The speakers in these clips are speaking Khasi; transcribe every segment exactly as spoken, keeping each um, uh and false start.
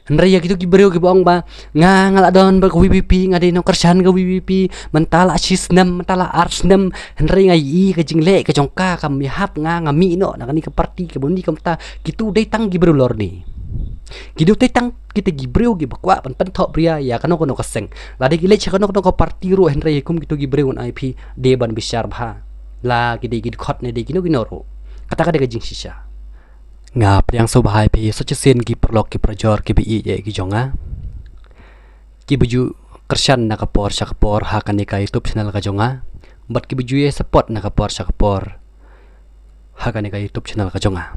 Hynrei ïa kito ki briew kiba ong ba nga, nga la don bad ka VPP, nga dei nongkyrshan ka VPP mynta la shi snem, mynta la ar snem, hynrei nga ïohi ka jingleh ka jong ka kam ïahap, nga, nga mih noh na kane ka party, kaba uni, kumta. Kito dei tang ki briew lor ni. Kito dei tang kita ki briew kiba kwah ban pynthohbria ïa kano kano ka seng. Lada ki leit sha kano kano ka party ruh, hynrei kum kito ki briew, ngan ai phi, dei ban bishar bha la ki dei ki dkhot ne dei kino kino ruh. Kata ka dei ka jingshisha. Nga pdiang sngewbha ïa phi sa shisien ki paralok ki parajor kiba ïeit ïa ki jong nga, kiba ju kyrshan na ka por sha ka por ha kane ka YouTube channel ka jong nga, bad kiba ju ïa support na ka por sha ka por ha kane ka YouTube channel ka jong nga.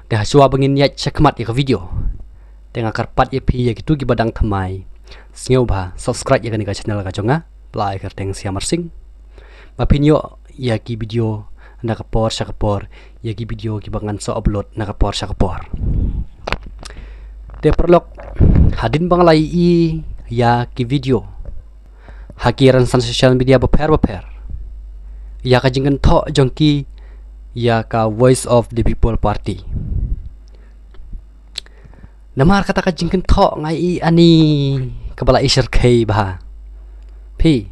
Te hashwa ba ngin ïaid shakhmat ïa ka video, te nga kyrpad ïa phi ïa kito kiba dang thymmai, sngewbha subscribe ïa kane ka channel ka jong nga, ba la ai kyrteng Siam Marsing, ba phin ïoh ïa ki video na ka por sha ka por, ïa ki video kiba ngan sa upload na ka por sha ka por. Te paralok, hadien ba nga la ïohi ïa ki video ha ki rynsan social media bapher bapher ïa ka jingkynthoh jong ki ïa ka Voice of the People Party. Namar kata ka jingkynthoh nga ïohi ani kaba la i shyrkhei bha, phi.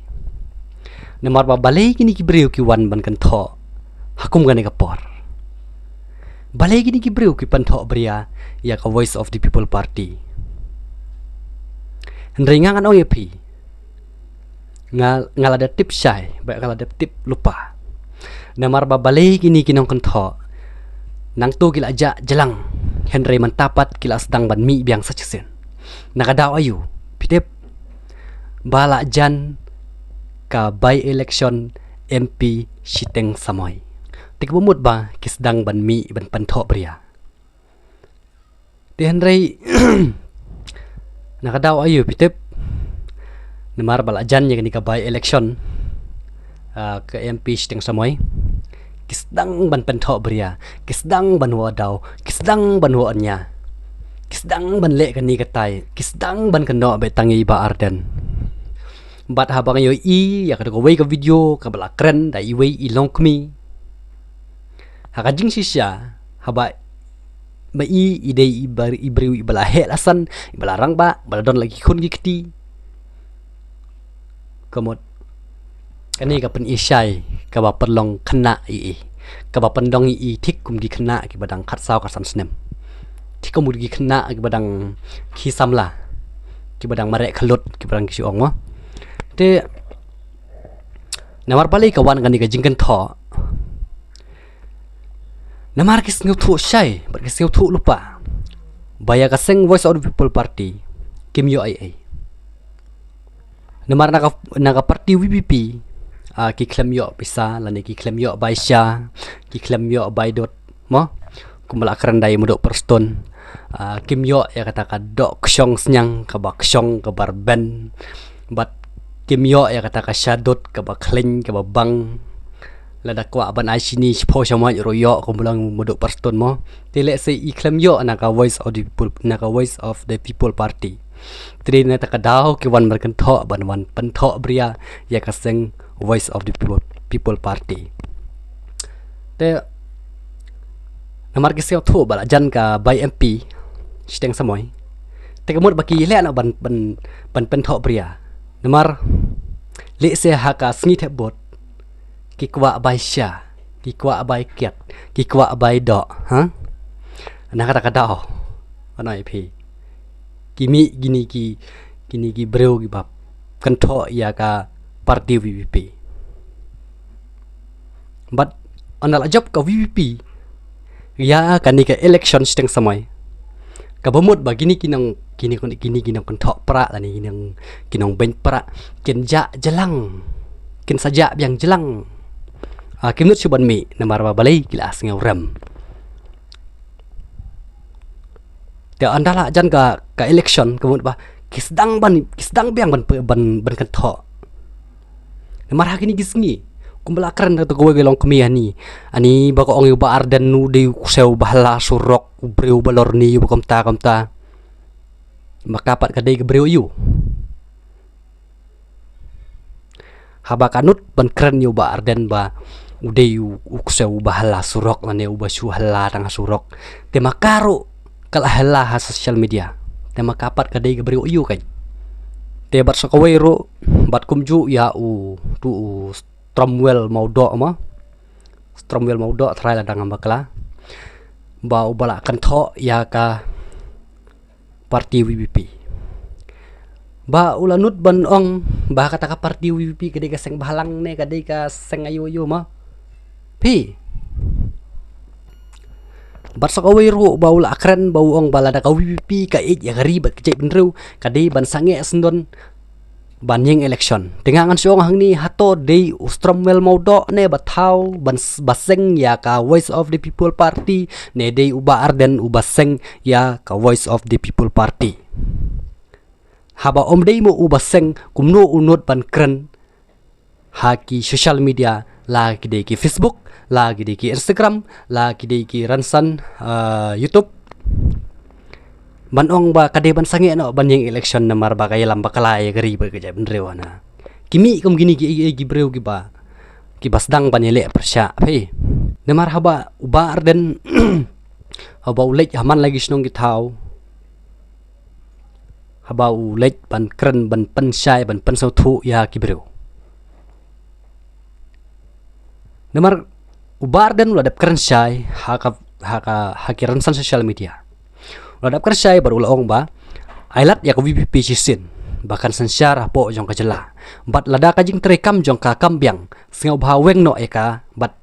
Namar ba balei kine ki briew ki wan ban kynthoh ha kum kane ka por? Balei kine ki briew ki pynthohbria ïa ka Voice of the People Party? Hynrei nga, ngan ong ïa phi, nga, nga la da tip shai bad nga la da tip lypa. Namar ba balei kine ki nongkynthoh nangto ki la jah jlang, hynrei mynta pat ki la sdang ban mih biang sa shisien. Na ka daw aïu, phi tip? Ba la jan ka by-election MP shiteng samoi. Te kaba mut ba ki sdang ban mih ban pynthohbria. Te hynrei na ka daw aïu, phi tip? Namar ba la jan ïa kane ka by-election, ah, ka MP shiteng samoi, ki sdang ban pynthohbria, ki sdang ban wad daw, ki sdang ban wad nia, ki sdang ban leh kane katai, ki sdang ban kynnoh beit tang ïa i Bah Ardent. Bad haba nga ïohi ïa kata kawei ka video kaba la kren da iwei i longkmie, ha ka jingshisha, haba ma i, i dei i bar-, i briew iba la heh la san, iba la rangbah, ba la don la ki khun ki kti. Ka mut kane ka pyni shai kaba pynlong khynnah ïa i, kaba pyndong ïa i thik kum ki khynnah kiba dang khatsaw khatsan snem, thik kum ki khynnah kiba dang khie samla, kiba dang mareh khalut, kiba dang ki shu ong mo. Te namar balei ka wan kane ka jingkynthoh? Namar ki sngewthuh shai bad ki sngewthuh lypa ba ïa ka seng Voice of the People Party kim ïoh ei ei. Namar na ka, na ka party VPP, ah, ki khlem ïoh pisa, lane ki khlem ïoh bai sha, ki khlem ïoh bai dud, mo? Kumba la kren da i Madu Prestone, ah, kim ïoh ïa kata ka doh kshong sniang kaba kshong kaba rben, bad kim ïoh ïa kata ka sha dud kaba khleiñ kaba bang. Lada kwah ban ai shini shiphew sha mait ruh ïoh, kumba la ong i Madu Prestone mo. Te lehse i khlem ïoh na ka Voice of the People, na ka Voice of the People Party. Te dei na kata ka daw ki wan ban kynthoh, ban wan pynthohbria ïa ka seng Voice of the People, People Party. Te namar ki sngewthuh ba la jan ka bai MP shiteng samoi, te ka mut ba ki leh noh ban, ban, ban pynthohbria. Namar lehse ha ka sngi thep vote ki kwah bai sha, ki kwah bai kiad, ki kwah bai doh, ha? Na kata ka daw, ngan ong ïa phi, ki mih kine ki, kine ki briew kiba kynthoh ïa ka party VPP. Bad ynda la jop ka VPP ïa kane ka election shiteng samoi, kaba mut ba kine ki nong, kine, kine ki nongkynthoh pra lane kine ki nong, ki nongbeiñ pra kin jah jlang, kin sa jah biang jlang. Ah, kim nud shuh ban mih namar ba balei, ki la sngewrem. Te ynda la jan ka, ka election, ka mut ba ki sdang ban, ki sdang biang ban, ban, ban kynthoh. Namar ha kine ki sngi, kumba la kren da kawei ka longkmie ani, ani ba ka ong ïa u Bah Ardent u dei u ksew ba hala surok, u briew ba lorni, u ba kumta kumta. Ma ka pat ka dei ka briew aïu? Haba ka nud ban kren ïa u Bah Ardent ba u dei u, u ksew uba hala surok lane uba shu hala tang ha surok, te ma ka ruh ka la hala ha social media. Te ma ka pat ka dei ka briew aiu keiñ. Te bad sa kawei ruh, bad kumjuh ïa u, tu u Stromwell Mawdoh ma. Stromwell Mawdoh trai la dang bakla. Ba u ba la kynthoh ïa ka parti V P P. Ba u la nud ban ong ba kata ka parti V P P ka dei ka seng bhalang ne ka dei ka seng aiu aiu ma. Phi. Bad sa kawei ruh ba u la kren ba u ong ba lada ka V P P ka ïeit ïa ka ri bad ka jaitbynriew ka dei ban sangeh syndon ban ïeng election. Te nga ngan shu ong hangne, hato dei u Stromwell Mawdoh ne ba thaw ban s-, ba seng ïa ka Voice of the People Party ne dei u Bah Ardent u ba seng ïa ka Voice of the People Party. Haba ym dei mo u ba seng, kumno u nud ban kren ha ki social media, la ki dei ki Facebook, la ki dei ki Instagram, la ki dei ki rynsan, ah, YouTube. Ban ong ba ka dei ban sangeh noh ban ïeng election namar ba ka ïalam bakla ïa ka ri bad ka jaitbynriew hana. Ki mih kum kine ki, ki, ki briew kiba, kiba sdang ban ïaleh pyrshah phi. Namar haba u Bah Ardent, haba u leit ha man la ki shnong ki thaw, haba u leit ban kren, ban pynshai, ban pynsngewthuh ïa ki briew. Namar u Bah Ardent u la dep kren shai ha ka, ha ka, ha ki rynsan social media. U la dep kren shai bad u la ong ba ai lad ïa ka V P P shisien ba kan synshar hapoh jong ka jylla. Bad lada ka jingtrei kam jong ka kam biang, sngewbha weng noh ïa ka, bad,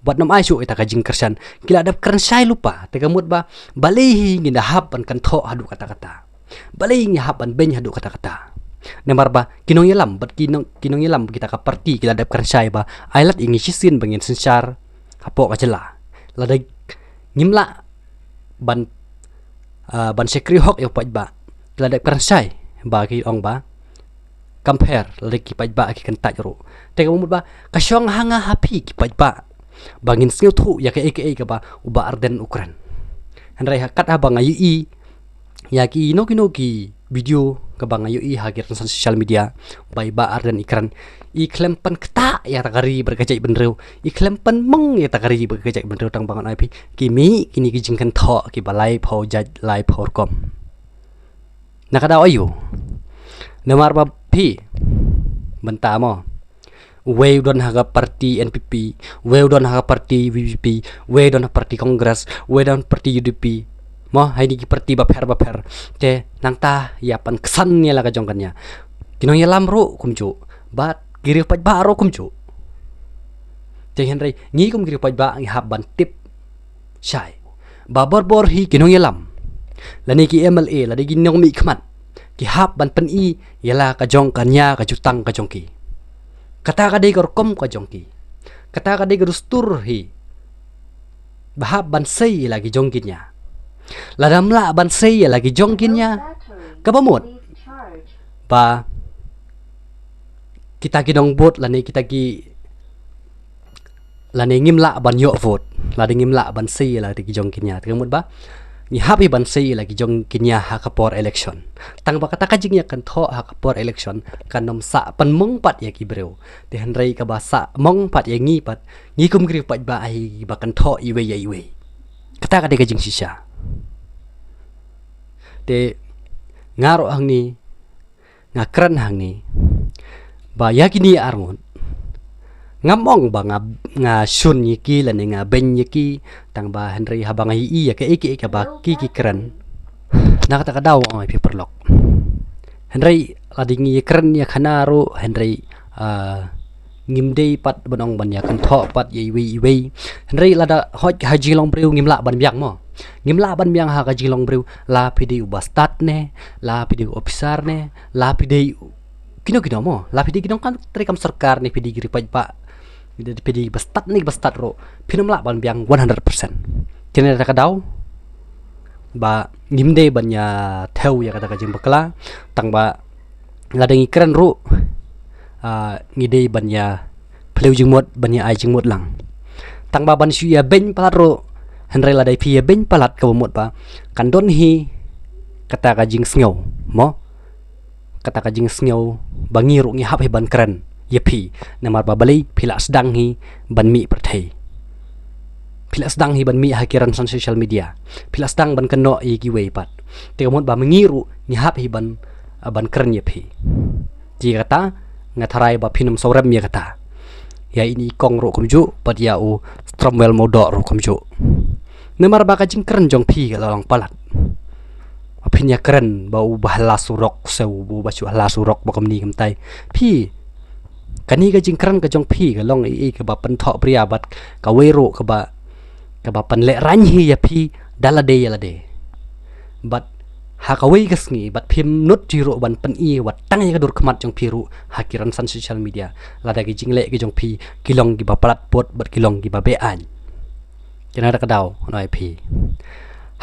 bad nym ai shuh ïa ta ka jingkyrshan. Ki la dep kren shai lypa, te ka mut ba balei hi ngin da hap ban kynthoh haduh katta katta. Balei ngi hap ban beiñ haduh katta katta. Namar ba ki nongïalam bad ki nong, ki nongïalam kita ka parti ki la dep kren shai ba ai lad ïa ngi shisien ba ngin synshar hapoh ka jylla. Lada ngim lah ban, ah, ban shakri hok ïa u paidbah, ki la dep kren shai ba ki ong ba kam pher, lada ki paidbah ki kyntait ruh. Te ka mut ba ka shong ha nga ha phi ki paidbah ba ngin sngewthuh ïa kaei kaei kaba u Bah Ardent u kren. Hynrei ha kat haba nga ïohi ïa kino kino ki video kaba nga ïohi ha ki rynsan social media ba i Bah Ardent i kren, i khlem pynktah ïa ta ka ri bad ka jaitbynriew, i khlem pynmong ïa ta ka ri bad ka jaitbynriew, tang ba ngan ai phi, ki mih kine ki jingkynthoh kiba laiphew jait laiphew rukom. Na ka daw aiu? Namar ba phi, bynta mo, uwei u don ha ka parti N P P, uwei u don ha ka parti V P P, uwei u don ha parti Congress, uwei u don parti U D P. Mo, ha kine ki parti bapher bapher. Te nangta ïa pynksan ïa la ka jong ka nia. Ki nongïalam ruh kumjuh, bad ki riewpaidbah ruh kumjuh. Te hynrei ngi kum ki riewpaidbah ngi hap ban tip shai ba bor bor hi ki nongïalam, lane ki M L A, lane ki nongmihkhmat, ki hap ban pyni ïa la ka jong ka nia ka jutang ka jong ki. Kata ka dei ka rukom ka jong ki. Kata ka dei ka dustur hi. Ba hap ban sei ïa la ki jong ki nia. Lada ym lah ban sei ïa la ki jong ki nia, kaba mut ba kita ki nong vote lane kita ki, lane ngim lah ban ïoh vote lada ngim lah ban sei ïa la ki jong ki nia. Te ka mut ba ngi hap hi ban sei ïa la ki jong ki nia ha ka por election. Tang ba kata ka jingïakynthoh ha ka por election kan ym sah pynmong pat ïa ki briew. Te hynrei kaba sah mong pat ïa ngi pat, ngi kum ki riewpaidbah hi ba kynthoh iwei ïa iwei. Kata ka dei ka jingshisha. Te nga ruh hangne, nga kren hangne ba ïa kine arngut, ngam ong ba nga, nga shun ïa ki lane nga beiñ ïa ki, tang ba hynrei haba nga ïohi ïa kaei kaei kaba ki, ki kren, na kata ka daw ong ïa phi paralok. Hynrei lada ngi ïakren ïa khana ruh, hynrei, ah, ngim dei pat ban ong ban ïakynthoh pat ïa iwei iwei. Hynrei lada hoi ka ha jinglong briew ngim lah ban biang mo. Ngim lah ban biang ha ka jinglong briew, la phi dei u bastad ne, la phi dei u officer ne, la phi dei u kino kino mo, la phi dei ki nongkam treikam sorkar ne, phi dei ki riewpaidbah, phi dei bastad ne bastad ruh, phin ym lah ban biang one hundred percent. Kine da ka daw ba ngim dei ban ïathew ïa kata ka jingbakla, tang ba lada ngi kren ruh, ah, ngi dei ban ïa phylliew jingmut, ban ïa ai jingmut lang. Tang ba ban shu ïa beiñ palat ruh, hynrei lada phi ïa beiñ palat kaba mut ba kan don hi kata ka jingsngew mo, kata ka jingsngew ba ngi ruh ngi hap hi ban kren ïa phi, namar ba balei phi la sdang hi ban mih pyrthei. Phi la sdang hi ban mih ha ki rynsan social media. Phi la sdang ban kynnoh ïa kiwei pat. Te ka mut ba mynta ruh ngi hap hi ban, ban kren ïa phi. Te kata nga tharai ba phin ym sngewrem ïa kata. Ïa ine i Kong ruh kumjuh bad ïa u Stromwell Murdoch ruh kumjuh. Namar ba ka jingkren jong phi ka la long palat. Ba phin ïa kren ba uba hala surok se uba shu hala surok ba kumne kumtai. Phi, kane ka jingkren ka jong phi ka long ei ei kaba pynthohbria bad kawei ruh kaba, kaba pynlehraiñ hi ïa phi da lade ïa lade. Bad ha kawei ka sngi bad phim nud hi ruh ban pyni wat tang ïa ka dur khmat jong phi ruh ha ki rynsan social media. Lada ki jingleh ki jong phi ki long kiba palat put bad ki long kiba beaiñ. Kane da ka daw ngan ong ïa phi.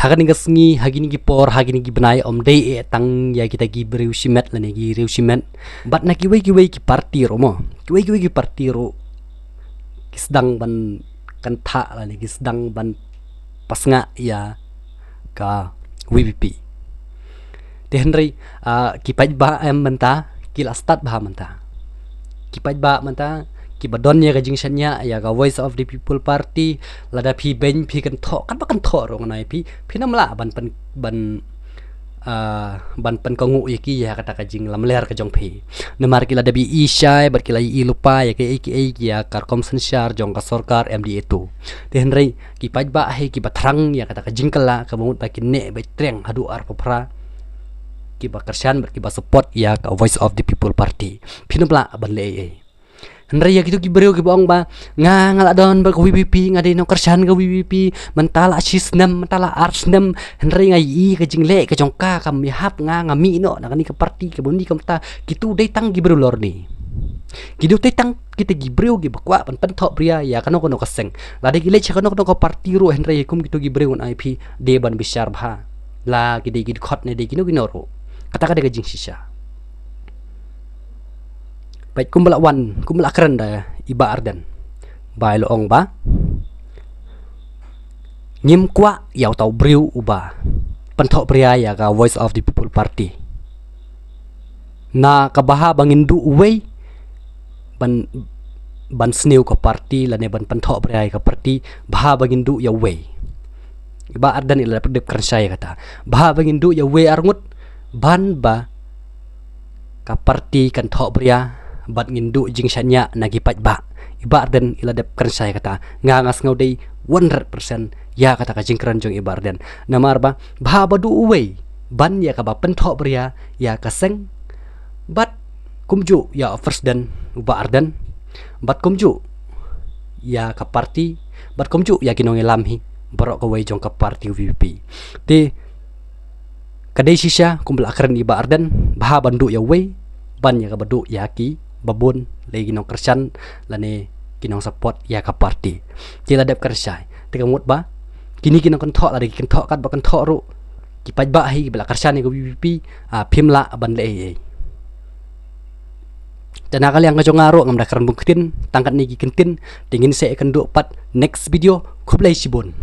Ha kane ka sngi, ha kine ki por, ha kine ki bnai, ym dei eh tang ïa kita ki briew shimet lane ki riew shimet. Bad na kiwei kiwei ki parti ruh mo. Kiwei kiwei ki parti ruh ki sdang ban kynthah lane ki sdang ban pasnga ïa ka VPP. Te hynrei, ah, ki paidbah em mynta ki la stad bha mynta. Ki paidbah mynta kiba don ïa ka jingshaniah ïa ka Voice of the People Party, lada phi beiñ phi kynthoh, katba kynthoh ruh ngan ong ïa phi, phin ym lah ban pyn, ban, ah, ban pynkohnguh ïa ki ïa kata ka jinglamler ka jong phi. Namar ki la dep ïohi shai bad ki la ïohi lypa ïa kiei kiei ïa ka rukom synshar jong ka sorkar MDA two. Te hynrei ki paidbah hi kiba thrang ïa kata ka jingkylla kaba mut ba kin neh beit triang haduh arphew phra. Kiba kyrshan bad kiba support ïa ka Voice of the People Party. Phin ym lah ban leh ei ei. Hynrei ïa kito ki briew kiba ong ba nga, nga la don bad ka VPP, nga dei nongkyrshan ka VPP, mynta la shi snem, mynta la ar snem, hynrei nga ïohi ka jingleh ka jong ka kam ïahap, nga, nga mih noh na kane ka parti kaba uni kumta. Kito dei tang ki briew lor ni. Kito dei tang kita ki briew kiba kwah ban pynthohbria ïa kano kano ka seng. Lada ki leit sha kano kano ka parti ruh hynrei kum kito ki briew ngan ong ïa phi, dei ban bishar bha la ki dei ki dkhot ne dei kino kino ruh. Kata ka dei ka jingshisha. Peit kumba la wan, kumba la kren da i Bah Ardent. Ba i la ong ba ngim kwah ïa uta u briew uba pynthohbria ïa ka Voice of the People Party. Na kaba haba ngin duh uwei ban, ban sniew ka parti lane ban pynthohbria ïa ka parti, ba haba ngin duh ïa uwei. I Bah Ardent i la dep kren shai ïa kata. Ba haba ngin duh ïa uwei arngut ban ba ka parti kan thohbria bad ngin duh jingshaniah na ki paidbah. I Bah Ardent i la dep kren shai ïa kata. Nga, nga sngew dei one hundred percent ïa kata ka jingkren jong i Bah Ardent. Namar ba, ba haba duh uwei ban ïa kaba pynthohbria ïa ka seng bad kumjuh ïa u president u Bah Ardent bad kumjuh ïa ka parti bad kumjuh ïa ki nongïalam hi baroh kawei jong ka parti VPP. Te ka dei shisha kumba la kren i Bah Ardent, ba haba duh ïa uwei ban ïa kaba duh ïa kiba bun, lei ki nongkyrshan lane ki nongsupport ïa ka parti. Te la dep kren shai. Te ka mut ba kine ki nongkynthoh, lada ki kynthoh katba kynthoh ruh, ki paidbah hi kiba la kyrshan ïa ka VPP, ah, phim lah ban leh ei ei. Te na ka liang ka jong nga ruh ngam da kren bun ktien, tang katne ki ktien. Te ngin sa ïakynduh pat next video. Khublei shibun.